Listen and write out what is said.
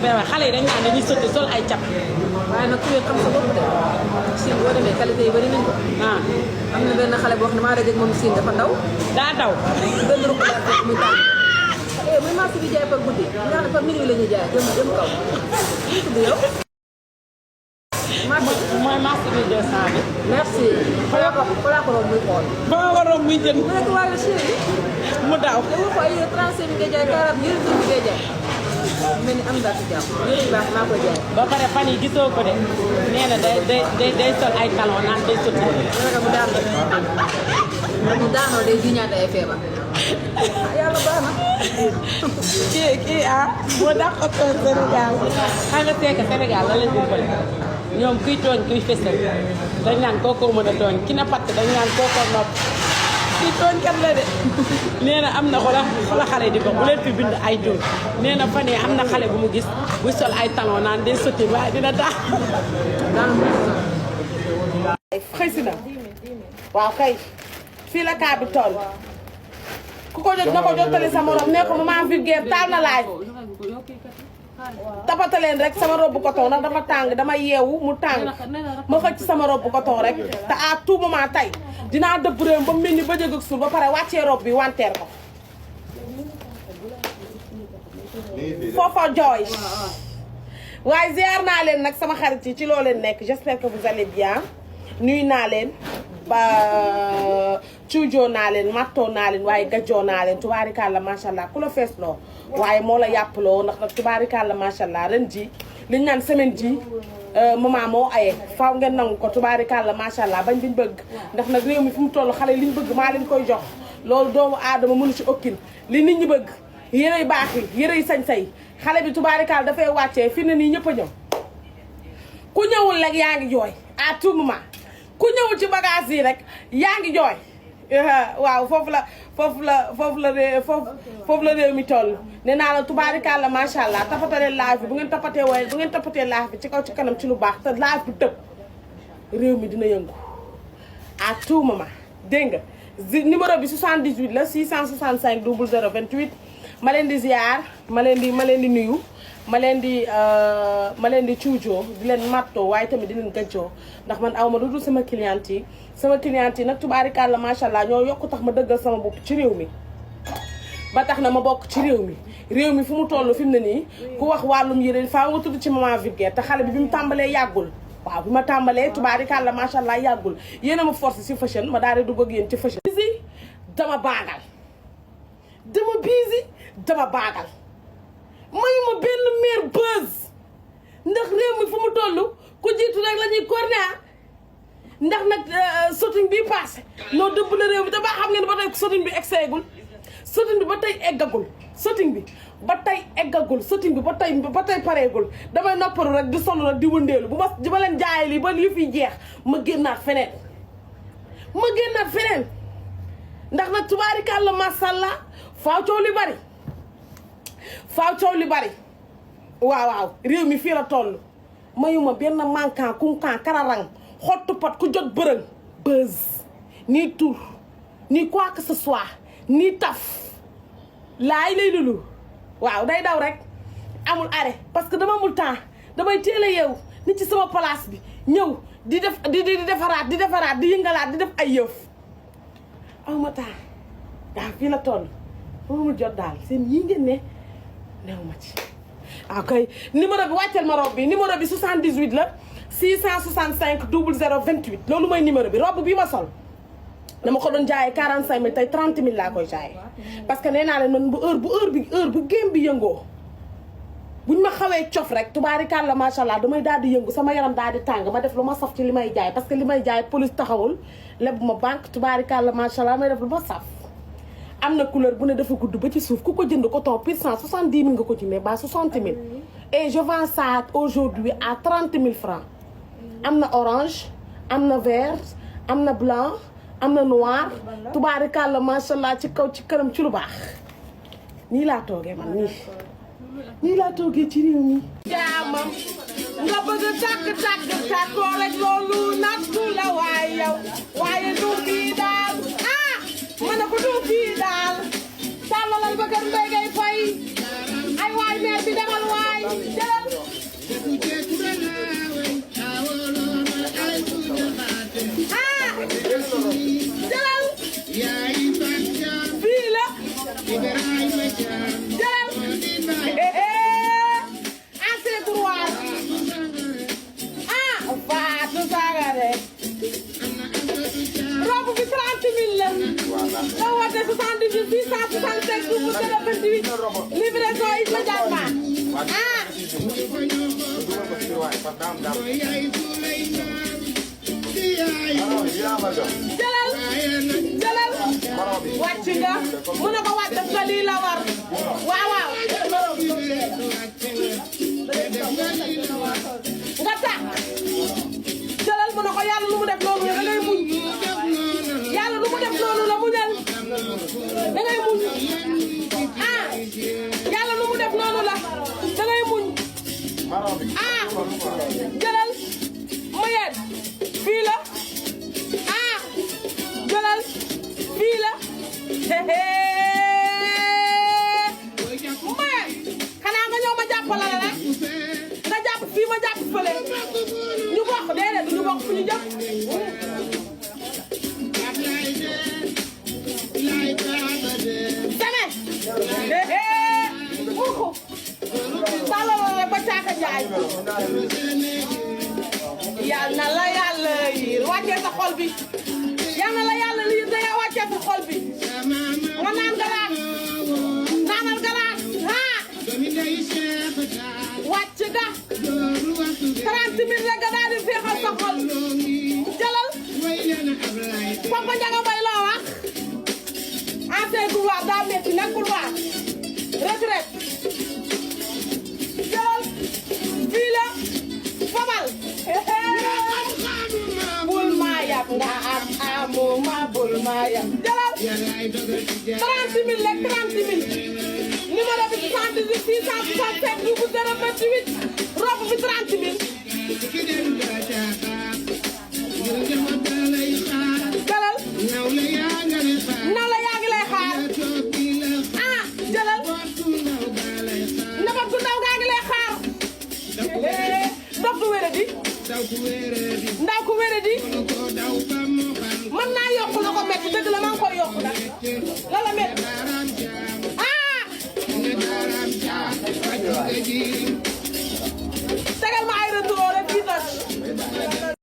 xale yi dañ naan dañuy sotti sol ay cap. waaye nag ku ne xam sa bopp de siin boo demee qualité yi bari nañ ko. am na benn xale boo xam ne maa dajeeg moom siin dafa ndaw. daa daw. benn ruq laa fekk muy tàng. muy marché bi jaay par guddi nga xam ne par minuit la ñuy jaay jëm kaw. li tudd yow. mooy marché bi 200 bi. merci. fa ko romb muy xool. ba ma waroon muy jënd. mu nekk waaye chéri mu daw. te woo ko ay 35 bi ngay jaay 40 yëre bi ngay jaay. mel ni am daal ci jàmm yëre yu baax maa koy jaay. ba pare fan yi gisoo ko de nee na day sol ay talon naan day sotti. mu daan mu daanoo day jiñaate ay feebar. yàlla baax na. kii moo dàq ko Sénégal. xam nga c'est que Sénégal la leen dimbali ñoom kuy tooñ kuy fësal dañ naan kookoo mën a tooñ ki na patt dañ naan kookoo nopp kii tooñkat la de. nee na am na xola xale di ko bu leen fi bind ay tooñ nee na fan yii am na xale bu mu gis bu sol ay talon naan day sotti waaye dina tax. xëy si na waaw kay fii la kaa bi toll ku ko jot na ko jottali sa morom ne ko maman vulgaire taal na laaj tapataleen rek sama robe coton ndax dafa tàng dama yeewu mu tàng ma xëcc sama robe coton rek te à tout moment tey dinaa dëbb réew ba mu mel ni ba jëg ak suul ba pare wàccee robe bi wanteer ko foofa jooy waaye ziar naa leen nag sama xarit yi ci loo leen nekk j'espère que vous allez bien nuyu naa leen ba cuujoo naa leen mattoo naa leen waaye gajjoo naa leen tubaarikàlla macha allah ku la fees loo waaye moo la yàppaloo ndax nag tubaarikàlla macha allah ren ji liñ naan semaine ji maman moo aye faaw ngeen nangu ko tubaarikàlla macha allah bañ biñ bëgg ndax nag réew mi fu mu toll xale liñ bëgg maa leen koy jox loolu doomu aadama mënu ci okkin li nit ñi bëgg yére yu baax yi yére yu sañ-say xale bi tubaarikàlla dafay wàccee fi ne nii ñëpp a ñëw ku ñëwul rek yaa ngi jooy à tout moment ku ñëwul ci bagage yi rek yaa ngi jooy waaw foofu la réew mi toll nee naa la tubaarikàlla macha allah tapatalee live bi bu ngeen tapatee waaye bu ngeen tapatee live bi ci kaw ci kanam ci lu baax te live bi tëb réew mi dina yëngu à tout moment dégg nga numéro bi 78 la 665 00 28 ma leen di ziar ma leen di nuyu ma leen di cuujoo di leen mattoo waaye tamit di leen gàjjoo ndax man aw ma lu dul sama cliente yi nag tubaarikàlla macha allah ñoo yokk tax ma dëggal sama bopp ci réew mi ba tax na ma bokk ci réew mi fu mu toll fi mu ne nii ku wax wàllum yére faa nga tudd ci maman vulgaire te xale bi mu tàmbalee yàggul waaw bi ma tàmbalee tubaarikàlla macha allah yàggul yéen a ma forcé si fashion ma daal di dugg ak yéen ci fashion dama baagal mayuma benn meer buzz ndax réew mi fu mu toll ku jiitu rek la ñuy corné ndax nag sotin bii passé noo dëbb na réew mi te ba xam ngeen ba tey sotin bi egseegul sotin bi ba tey eggagul sotin bi ba tey eggagul sotin bi ba tey pareegul damay nopparu rek di sonn rek di wëndeelu bu ma leen jaayee lii ba li fi jeex ma génnaat feneen ndax nag tubaarikàlla masàllaa faaw coow li bari waaw réew mi fii la toll mayuma benn mankan kunkan kararang xottu pot ku jot bërëng buzz ni tur ni quoi que ce soit ni taf laay lay lulu waaw day daw rek amul arrêt parce que dama amul temps damay teel a yeewu nit ci sama place bi ñëw di defaraat di yëngalaat di def ay yëf awma temps waaw fii la toll mu jot daal seen yi ngeen ne néew ma ci ok numéro bi wàcceel ma robe bi numéro bi 78 la 665 00 28 loolu mooy numéro bi robe bi ma sol dama ko doon jaayee 45000 tey 30000 laa koy jaayee parce que nee naa leen man bu heure bu game bi yëngoo buñ ma xawee cof rek tubaarikàlla macha allah damay daal di yëngu sama yaram daal di tàng ma def lu ma saf ci li may jaay parce que li may jaay police taxawul leb ma banque tubaarikàlla macha allah may def lu ma saf am na couleur bu ne dafa gudd ba ci suuf ku ko jënd coton pur sang 70 000 nga ko jëndee ba 60 000 et je vends ça aujourd'hui à 30 000 francs am na orange am na vert am na blanc am na noir tubaarikàlla macha allah ci kaw ci kanam ci lu baax nii laa toogee man nii laa toogee ci réew mi. jaamam nga bëgg tàkk-tàkkoo rek loolu nattu la waaye du kii daal ma ne ko du kii daal tàllalal ba kër Mbaye ngay fay ay waay meer bi demal waay fii la assez droit Fatou Sagare robe bi 30 000 la nga woote 78 665 28 livraison immédiatement jëlal wàcc nga mu ne ko wàcc def nga lii la war waaw nga tax jëlal mu ne ko yàlla lu mu def loolu la da ngay muñ yàlla lu mu def loolu la muñal da ngay muñ yàlla lu mu def loolu la da ngay muñ jëlal mu yéen fii la jëlal fii la maye xanaa nga ñëw ma jàppale la rek nga jàpp fii ma jàpp fële ñu bokk déedéet du ñu bokk fu ñu jëm deme muku salolole ba caaka njaay yal na la yàlla yiir wàccee sa xol bi yal na la yàlla yiir da nga wàccee sa xol bi nga naan galaas naanal galaas wàcc ga 30 000 rek nga daal di féexal sa xol jëlal Papa Ndiaga Mbaye loo wax ancien couloir daa metti nag couloir retraite jëlal fii la fabal bul maa yab nga am amuma bul maa yab jëlal 30 000 rek 30 000 numéro bi 78 665 0028 robe bi 30 000 jëlal naw la yaa ngi lay xaar jëlal nabat gu ndaw gaa ngi lay xaar dof ku wéradi ndaw ku wéradi mën naa yokk la ko metti dëgg la maa ngi koy yokk nag la la metti